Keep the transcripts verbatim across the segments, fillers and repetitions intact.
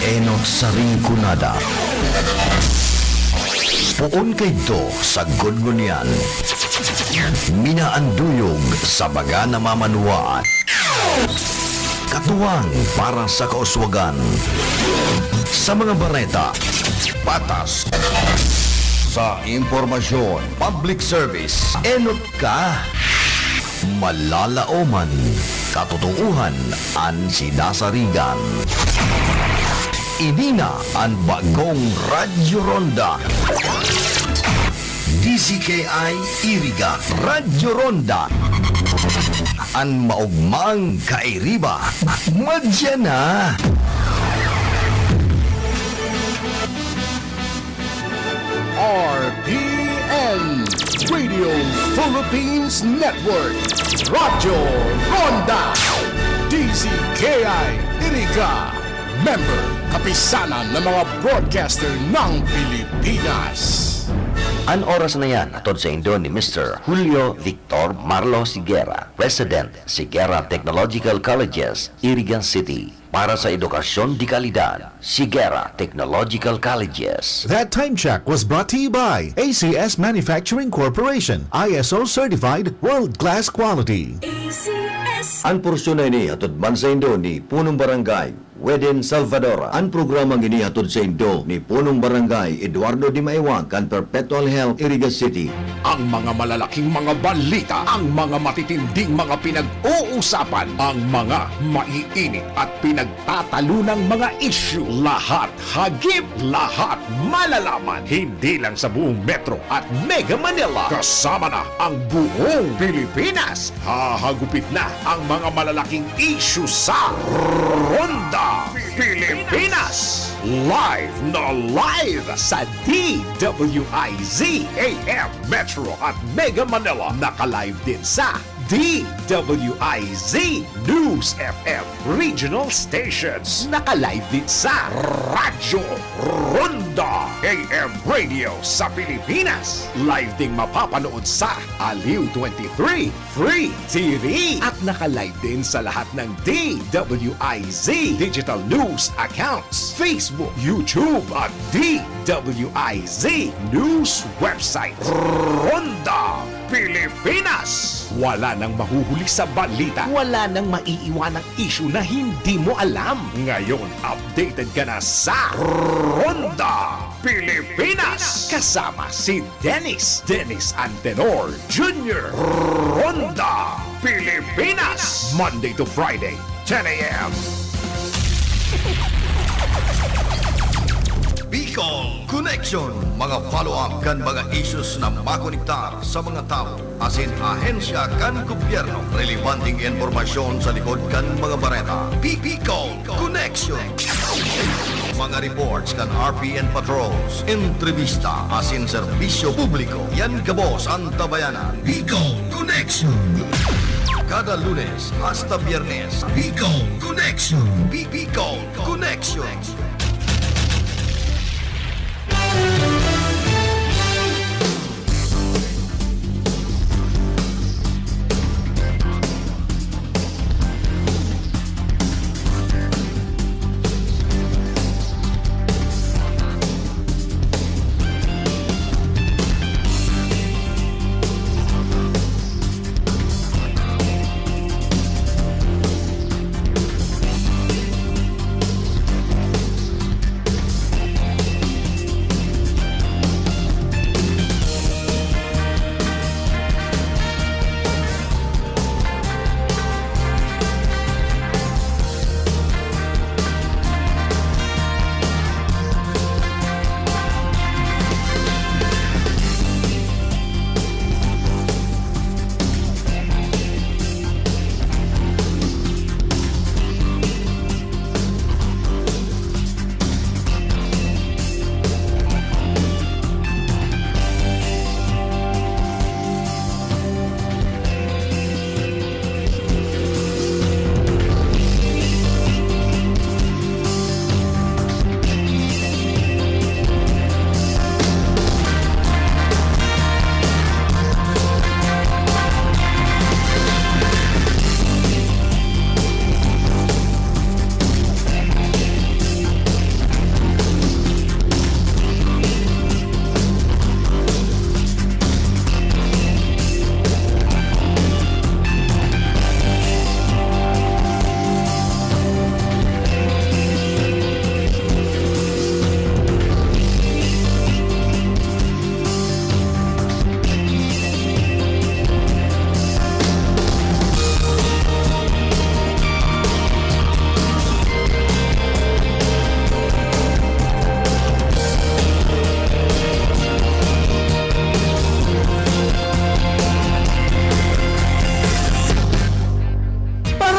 Enot sa Rinconada. Poon kaidto sagkod ngunyan. Minaanduyog sa baga na mamanwaan. Katuwang para sa kauswagan. Sa mga bareta, patas. Sa impormasyon, public service, enot ka. Malalaoman, katotoohan an sinasarigan. Ini na an bagong Radyo Ronda. D Z K I Iriga, Radyo Ronda. An maogmang kairiba, madya na. R P N, Radio Philippines Network, Radyo Ronda, D Z K I Iriga, member, Kapisanan ng mga Broadcaster ng Pilipinas. An oras na yan, hatod saindo ni Mister Julio Victor Marlo Sigera, President, Sigera Technological Colleges, Iriga City. Para sa edukasyon de kalidad, Sigera Technological Colleges. That time check was brought to you by A C S Manufacturing Corporation, I S O certified, world-class quality. A C S. An porsyon na ini hatod man saindo ni Punong Barangay Weden Salvador. An programang ini hatod saindo ni Punong Barangay Eduardo Dimaiwag kan Perpetual Health, Iriga City. Ang mga malalaking mga balita, ang mga matitinding mga pinag-uusapan, ang mga maiinit at pinagtatalunang mga isyu, lahat hagip, lahat malalaman, hindi lang sa buong Metro at Mega Manila, kasama na ang buong Pilipinas. Hahagupit na ang mga malalaking isyu sa Ronda Pilipinas. Live na live sa D W I Z A M Metro at Mega Manila. Naka-live din sa D W I Z News F M Regional Stations. Naka-live din sa Radyo Ronda A M Radio sa Pilipinas. Live ding mapapanood sa Aliw twenty-three Free T V. At naka-live din sa lahat ng D W I Z Digital News accounts, Facebook, YouTube, at D W I Z News website. Ronda Pilipinas. Wala nang mahuhuli sa balita. Wala nang maiiwanang isyu na hindi mo alam. Ngayon, updated ka na sa Ronda Pilipinas. Kasama si Dennis, Dennis Antenor Junior. Ronda Pilipinas. Monday to Friday, ten A M. Bicol Connection. Mga follow-up kan mga issues na makonektar sa mga tawo asin ahensya kan gobyerno. Relebanteng impormasyon sa likod kan mga bareta. Bi-, Bicol Connection. Mga reports kan R P N patrols, entrevista asin serbisyo publiko. Yan gabos an tabayanan. Bicol Connection. Kada Lunes hasta Biyernes. Bicol Connection. Bi-, Bicol Connection.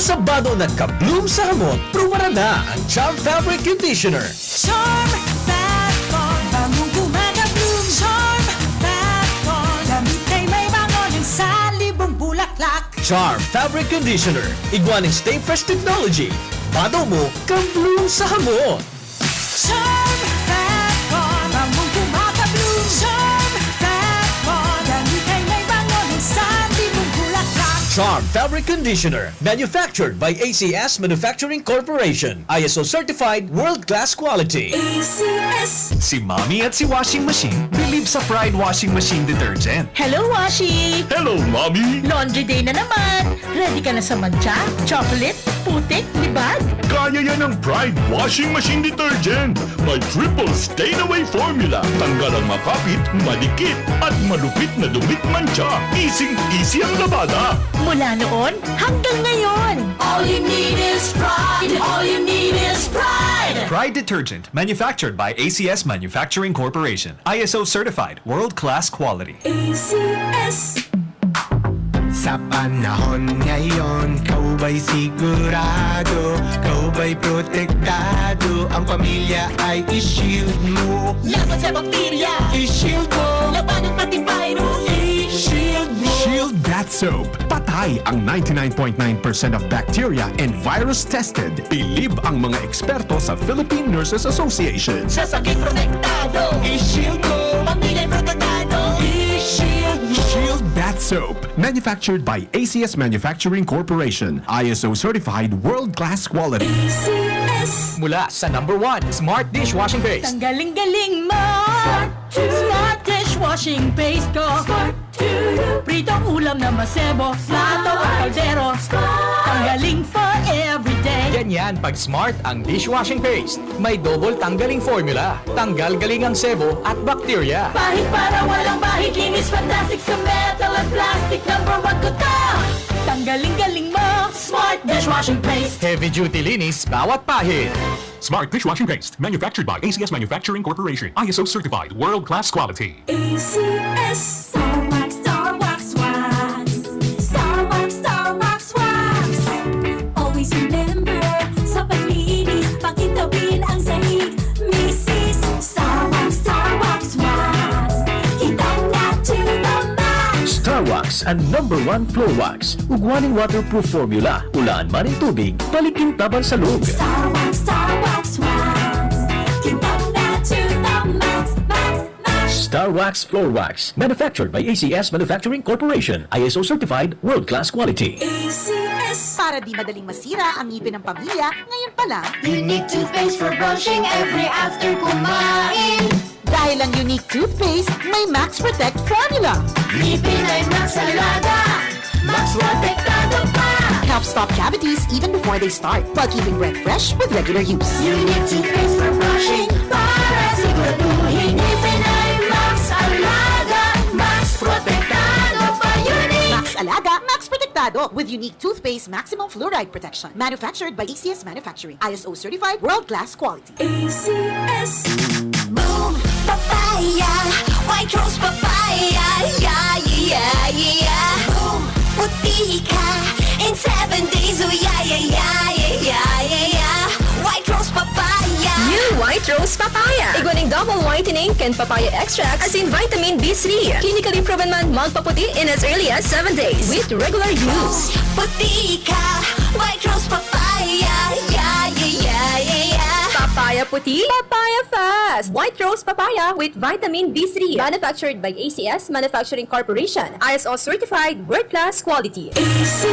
Sa bado nagka-bloom sa hamot, pruwara na ang Charm Fabric Conditioner. Charm Fat Con, bangong gumagabloom. Charm Fat Con, damit ay may bango ng sanlibong bulaklak. Charm Fabric Conditioner, igwa nin Stay Fresh Technology. Bado mo, ka-bloom sa hamot. Charm Fat Con, bangong gumagabloom. Charm Fat Con, damit ay may bango ng sanlibong bulaklak. Charm Fabric Conditioner, manufactured by A C S Manufacturing Corporation. I S O certified, world-class quality. A C S. Si Mommy at si Washing Machine bilib sa Pride Washing Machine Detergent. Hello, Washi! Hello, Mommy! Laundry day na naman! Ready ka na sa mantsa, chocolate, putik, libag? Kaya yan ng Pride Washing Machine Detergent. May triple stain away formula. Tanggal ang makapit, madikit, at malupit na dumit mantsa. Easy-easy ang labada. Mula noon hanggang ngayon. All you need is Pride. All you need is Pride. Pride Detergent, manufactured by A C S Manufacturing Corporation. I S O certified, world-class quality. A C S. Sa panahon ngayon, ikaw ba'y sigurado? Ikaw ba'y protektado? Ang pamilya ay i-shield mo. Laban sa bakterya, i-shield mo. Labanan pati virus, i-shield mo. Shield Bath Soap. Patay ang ninety-nine point nine percent of bacteria and virus tested. Bilib ang mga eksperto sa Philippine Nurses Association. Sa sakit protektado, i-shield mo. Pamilya protektado, i-shield mo. Shield Bath Soap. Manufactured by A C S Manufacturing Corporation. I S O certified, world-class quality. A C S. Mula sa number one, Smart Dishwashing Paste. Tanggaling-galing mo. Smart Dishwashing Paste ko. Pritong ulam na masebo, plato o kaldero. Tanggaling for everyday. Ganyan pag Smart ang dishwashing paste. May double tanggaling formula. Tanggal galing ang sebo at bakterya. Pahid para walang bahid, linis fantastic sa metal at plastic. Number one ko to. Tanggaling galing mo, Smart Dishwashing Paste. Heavy duty linis bawat pahid. Smart Dishwashing Paste, manufactured by A C S Manufacturing Corporation. I S O certified, world-class quality. A C S. Star Wax, Star Wax, Wax. Star Wax, Star Wax, Wax. Always remember, sa paglinis, pakintabin ang sahig. Misis, Star Wax, Star Wax, Wax. Kitang na to the max. Star Wax, ang number one floor wax. Ugwa nin waterproof formula, ulaan man nin tubig, palikintaban sa log. Star Wax, Star Wax, Wax. Kitang na to the max, max, max. Star Wax Floor Wax, manufactured by A C S Manufacturing Corporation, I S O certified, world-class quality. A C S. Para di madaling masira ang ngipin ng pamilya, ngayon pa lang. Unique toothpaste for brushing every after kumain. Dahil ang Unique Toothpaste may Max Protect Formula. Ngipin ay Max Alaga, Max Protektado pa. Helps stop cavities even before they start, while keeping breath fresh with regular use. Unique toothpaste for brushing para siguraduhin ngipin ay Max Alaga, Max Protektado pa. Unique. Max Alaga, Max Protektado with Unique Toothpaste Maximum Fluoride Protection. Manufactured by A C S Manufacturing. I S O certified, world-class quality. A C S. Boom Papaya, White Rose Papaya, yeah, yeah, yeah, yeah. Boom, puti ka in seven days, oh yeah, yeah, yeah, yeah, yeah, yeah, yeah. White Rose Papaya. New White Rose Papaya. Igwa ning double whitening kan papaya extract asin vitamin B three. Clinically proven man magpaputi in as early as seven days with regular use. Puti ka, White Rose Papaya, yeah, yeah, yeah, yeah, yeah. Papaya puti, papaya fast. White Rose Papaya with vitamin B three. Manufactured by A C S Manufacturing Corporation. I S O certified, world-class quality. A C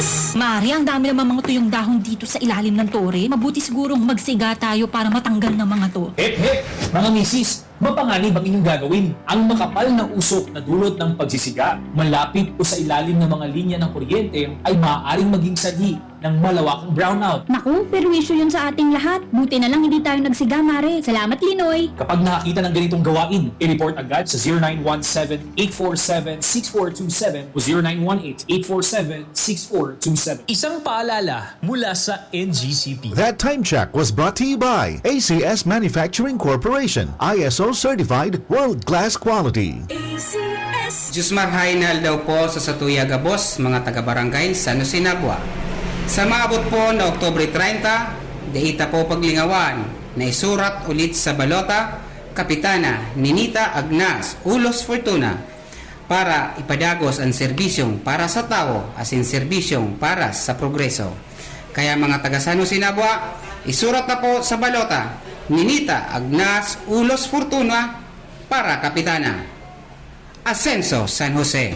S. Mare, ang dami namang mga tuyong dahon dito sa ilalim ng tore. Mabuti sigurong magsiga tayo para matanggal ng mga to. Hep, hep! Mga misis, mapanganib ang inyong gagawin. Ang makapal na usok na dulot ng pagsisiga, malapit o sa ilalim ng mga linya ng kuryente ay maaaring maging sanhi ng malawakang brownout. Naku, perwisyo yun sa ating lahat. Buti na lang hindi tayo nagsiga, Mare. Salamat, Linoy. Kapag nakakita ng ganitong gawain, i-report agad sa zero nine one seven, eight four seven, six four two seven o zero nine one eight, eight four seven, six four two seven. Isang paalala mula sa N G C P. That time check was brought to you by A C S Manufacturing Corporation, I S O certified, world-class quality. A C S. Josmar Hainal daw po sa Satuya Gabos, mga taga-barangay San Jose Nabua. Sa maabot po na Oktubre treinta, dai ta po paglingawan na isurat ulit sa balota, Kapitana Ninita Agnas Ulos Fortuna, para ipadagos an serbisyong para sa tawo asin serbisyong para sa progreso. Kaya, mga taga San Jose Nabua, isurat na po sa balota, Ninita Agnas Ulos Fortuna para Kapitana. Asenso, San Jose.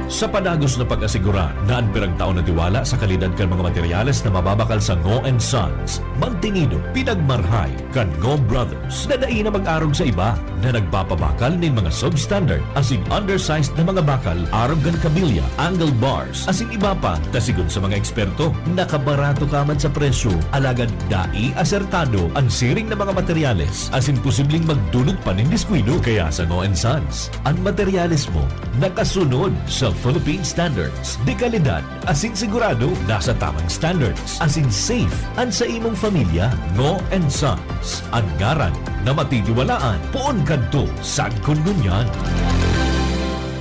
Sa padagos na pag-asegura na an pirang taon na tiwala sa kalidad kan mga materyales na mababakal sa Ngo and Sons, mantinido, pinagmarhay kan Ngo Brothers na dai na mag-arog sa iba na nagpapabakal nin mga substandard asin undersized na mga bakal arog kan kabilya, angle bars, asin iba pa, ta sigon sa mga eksperto, nakabarato ka man sa presyo, alagad dai asertado an siring na mga materyales asin posibleng magdunot pa nin diskuido. Kaya sa Ngo and Sons, an materyales mo nakasunod sa Philippine standards, dekalidad asin sigurado nasa tamang standards asin safe an sa imong pamilya. Ngo and Sons, an ngaran na matitiwalaan poon kadto sagkod ngunyan.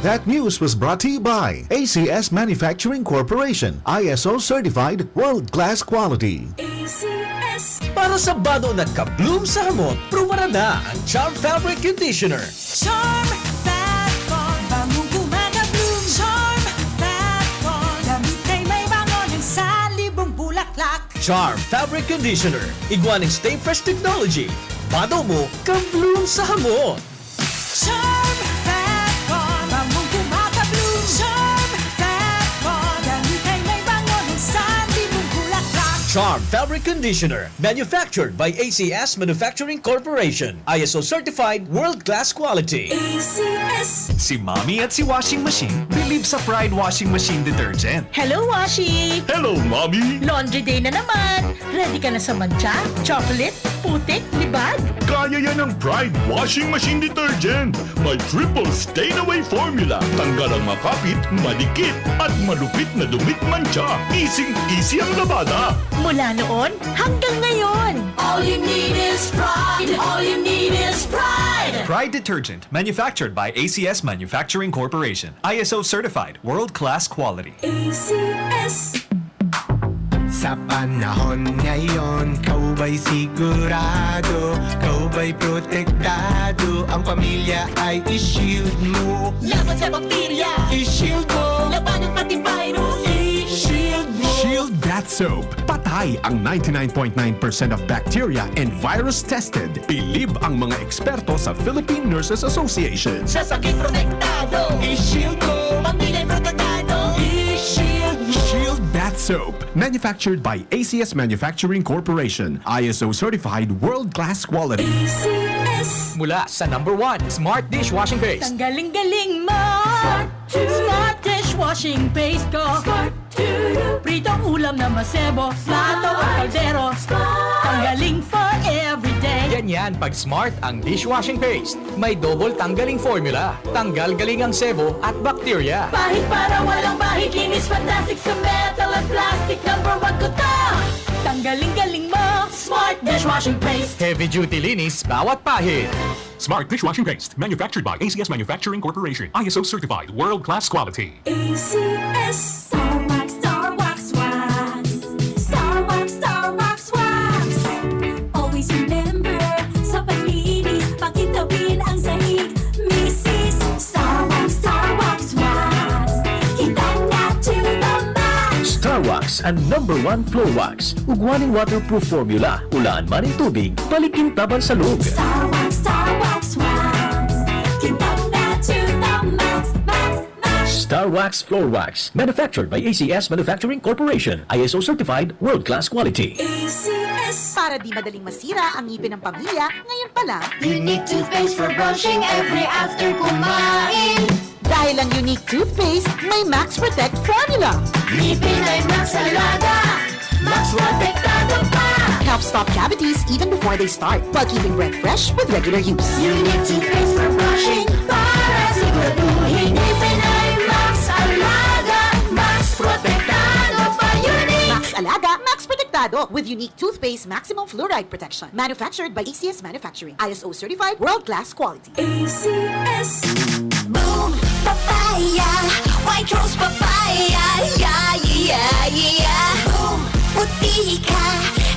That news was brought to you by A C S Manufacturing Corporation, I S O certified, world class quality. A C S. Para sa bado na ka-bloom sa hamot, prubarada ang Charm Fabric Conditioner. Charm Fat Con, bangong gumagabloom. Charm Fat Con, damit ay may bango ng salibong bulaklak. Charm Fabric Conditioner, igwa nin Stay Fresh Technology. Bado mo, ka-bloom sa hamot. Charm Fat Con, bangong gumagabloom. Charm Fat Con, damit ay may bango ng salibong bulaklak. Charm Fabric Conditioner, manufactured by A C S Manufacturing Corporation. I S O certified, world-class quality. A C S. Si Mommy at si Washing Machine bilib sa Pride Washing Machine Detergent. Hello, Washi! Hello, Mommy! Laundry day na naman! Ready ka na sa mantsa, chocolate, putik, libag? Kaya yan ng Pride Washing Machine Detergent. May triple stain away formula. Tanggal ang makapit, madikit, at malupit na dumit mantsa. Easing-easy ang labada. Mula noon hanggang ngayon! All you need is pride. All you need is pride. Pride Detergent, manufactured by A C S Manufacturing Corporation. I S O certified, world-class quality. A C S. Sa panahon ngayon, kaw ba'y sigurado? Kaw ba'y protektado? Ang pamilya ay i-shield mo. Laban sa bakterya. I-shield mo. Labanan pati virus. I-shield mo. Shield Bath Soap. Patay ang ninety-nine point nine percent of bacteria and virus tested. Bilib ang mga eksperto sa Philippine Nurses Association. Sa sakit protektado. I-shield mo. Pamilya protektado. I-shield mo. Shield Bath Soap. Manufactured by A C S Manufacturing Corporation. I S O certified, world-class quality. A C S. Mula sa number one, Smart Dishwashing Paste. Tanggaling galing mo! Smart dishwashing paste ko! Pritong ulam na masebo, plato o kaldero. Tanggaling for everyday. Ganyan pag Smart ang dishwashing paste. May double tanggaling formula. Tanggal galing ang sebo at bakterya. Pahid para walang bahid, linis fantastic sa metal at plastic. Number one ko to! Tanggaling galing mo! Smart dishwashing paste. Heavy duty linis bawat pahid. Smart Dishwashing Paste, manufactured by A C S Manufacturing Corporation. I S O certified, world-class quality. A C S. Star Wax, Star Wax, Wax. Star Wax, Star Wax, Wax. Always remember, sa paglinis, pakitawin ang sahig. Misis, Star Wax, Star Wax, Wax. Kitang na to the max. Star Wax, ang number one floor wax. Ugwa ning waterproof formula. Ulaan man nin tubig, balikin taban sa log. Star Wax, Star Wax, Wax. Kitang na to the max, max, max. Star Wax Floor Wax. Manufactured by A C S Manufacturing Corporation. I S O certified, world-class quality. A C S. Para di madaling masira ang ngipin ng pamilya, ngayon pa lang. Unique toothpaste for brushing every after kumain. Dahil ang Unique Toothpaste may Max Protect Formula. Ngipin ay Max Alaga. Max Protektado pa. Helps stop cavities even before they start, while keeping breath fresh with regular use. Unique Toothpaste for brushing para siguraduhin ngipin ay Max Alaga. Max Protektado pa, Unique. Max Alaga, Max Protektado with Unique Toothpaste Maximum Fluoride Protection. Manufactured by A C S Manufacturing. I S O certified, world-class quality. A C S. Boom Papaya. White Rose Papaya. Yeah, yeah, yeah. Boom Ika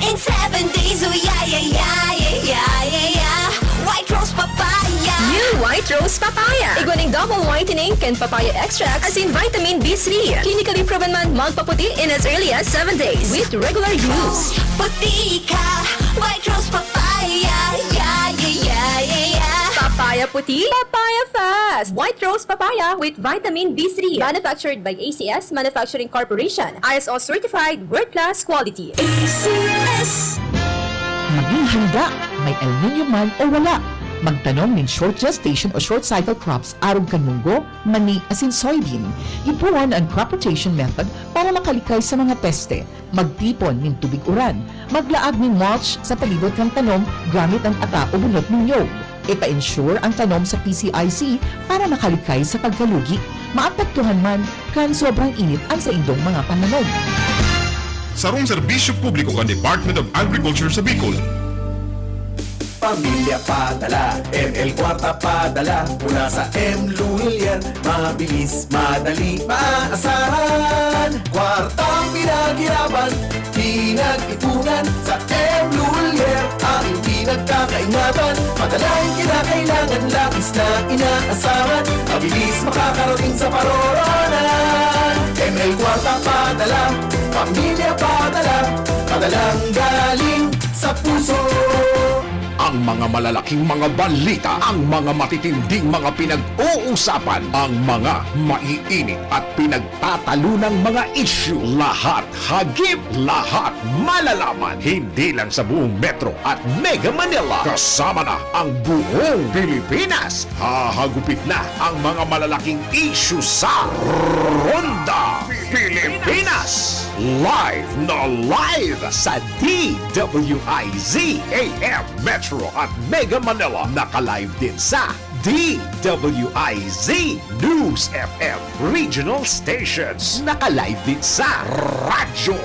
in seven days, oh yeah, yeah, yeah, yeah, yeah, yeah, yeah. White Rose Papaya. New White Rose Papaya. Igwa nin double whitening kan papaya extract asin vitamin B three. Clinically proven man magpaputi in as early as seven days with regular use. Puti ka, White Rose Papaya, yeah, yeah, yeah, yeah, yeah. Papaya puti, papaya fast. White Rose Papaya with vitamin B three. Manufactured by A C S Manufacturing Corporation. I S O certified, world-class quality. A C S. Maging handa, may El Niño man o wala. Magtanom nin short gestation o short cycle crops arog kan munggo, mani, asin soybean. Ipuon an crop rotation method para makalikay sa mga peste. Magtipon nin tubig uran. Maglaag nin mulch sa palibot kan tanom gamit an ata o bunot nin niyog. Ipa-insure ang tanom sa P C I C para makalikay sa pagkalugi. Maapektuhan man kan sobrang init an saindong mga pananom. Sarong serbisyo publiko kan Department of Agriculture sa Bicol. Pamilya Padala, M L Kwarta Padala, mula sa M Lulian. Mabilis, madali, maaasahan. Kwartang pinaghirapan, pinag-ipunan, sa M Lulian, aking pinagkakaingatan. Padalang kinakailangan, labis na inaasahan. Mabilis makakarating sa paroroonan. M L Kwarta Padala, Pamilya Padala, padalang galing sa puso. Ang mga malalaking mga balita, ang mga matitinding mga pinag-uusapan, ang mga maiinit at pinagtatalunang mga isyu, lahat hagip, lahat malalaman. Hindi lang sa buong Metro at Mega Manila, kasama na ang buong Pilipinas. Hahagupit na ang mga malalaking isyu sa Ronda Pilipinas. Live na live sa D W I Z A M Metro at Mega Manila. Naka-live din sa D W I Z News F M Regional Stations. Naka-live din sa Radyo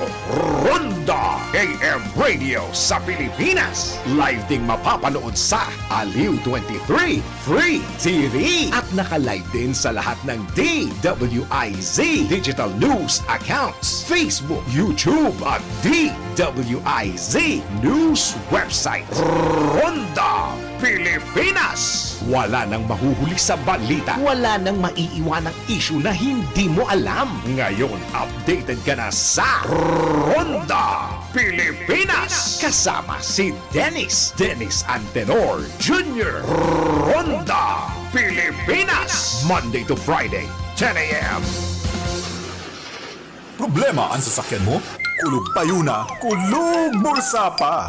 Ronda A M Radio sa Pilipinas. Live ding mapapanood sa Aliw twenty-three Free T V. At naka-live din sa lahat ng D W I Z digital news accounts, Facebook, YouTube, at D W I Z news website. Ronda Pilipinas. Wala nang mahuhuli sa balita. Wala nang maiiwanang isyu na hindi mo alam. Ngayon, updated ka na sa Ronda Pilipinas. Kasama si Dennis, Dennis Antenor Junior. Ronda Pilipinas. Monday to Friday, ten a.m. Problema an sasakyan mo? Kulog payo na, kulog bulsa pa!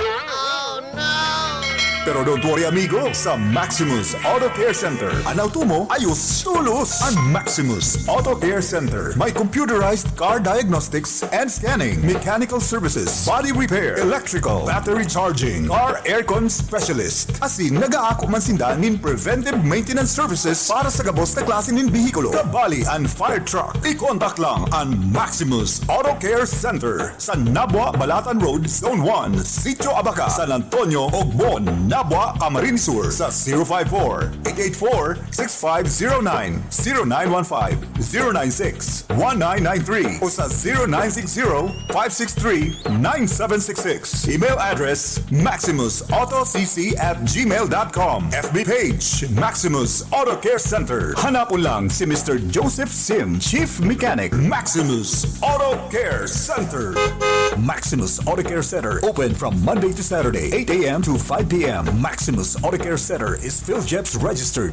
Pero don't worry, amigo, sa Maximus Auto Care Center, an auto mo ayos tolos! An Maximus Auto Care Center may computerized car diagnostics and scanning, mechanical services, body repair, electrical, battery charging, car aircon specialist. Asin nag-aako man sinda nin preventive maintenance services para sa gabos na klase nin behikulo, kabali an fire truck. I-contact lang an Maximus Auto Care Center sa Nabua, Balatan Road, Zone one, Sitio Abaca, San Antonio, Ogbon, Nabua, Camarines Sur sa zero five four, eight eight four, six five zero nine, zero nine one five, zero nine six, one nine nine three o sa zero nine six zero, five six three, nine seven six six. Email address, maximus auto c c at gmail dot com. F B page, Maximus Auto Care Center. Hanapon lang si Mister Joseph Sim, Chief Mechanic, Maximus Auto Care Center. Maximus Auto Care Center, open from Monday to Saturday, eight a.m. to five p.m. Maximus Auto Care Center is PhilGEPS registered.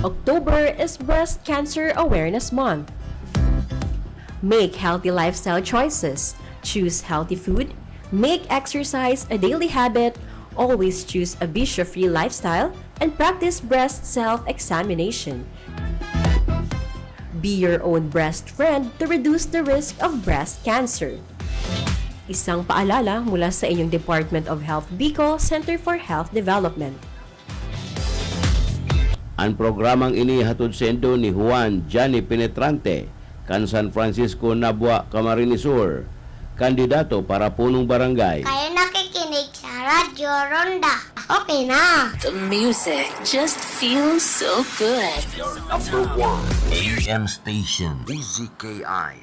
October is Breast Cancer Awareness Month. Make healthy lifestyle choices. Choose healthy food. Make exercise a daily habit. Always choose a bisyo-free lifestyle and practice breast self-examination. Be your own breast friend to reduce the risk of breast cancer. Isang paalala mula sa inyong Department of Health Bicol, Center for Health Development. An programang ini hatod saindo ni Juan Johnny Penetrante, kan San Francisco, Nabua, Camarines Sur, kandidato para punong barangay. Kayo nakikinig sa Radyo Ronda. Okay na! The music just feels so good. Your number one A M station, D Z K I.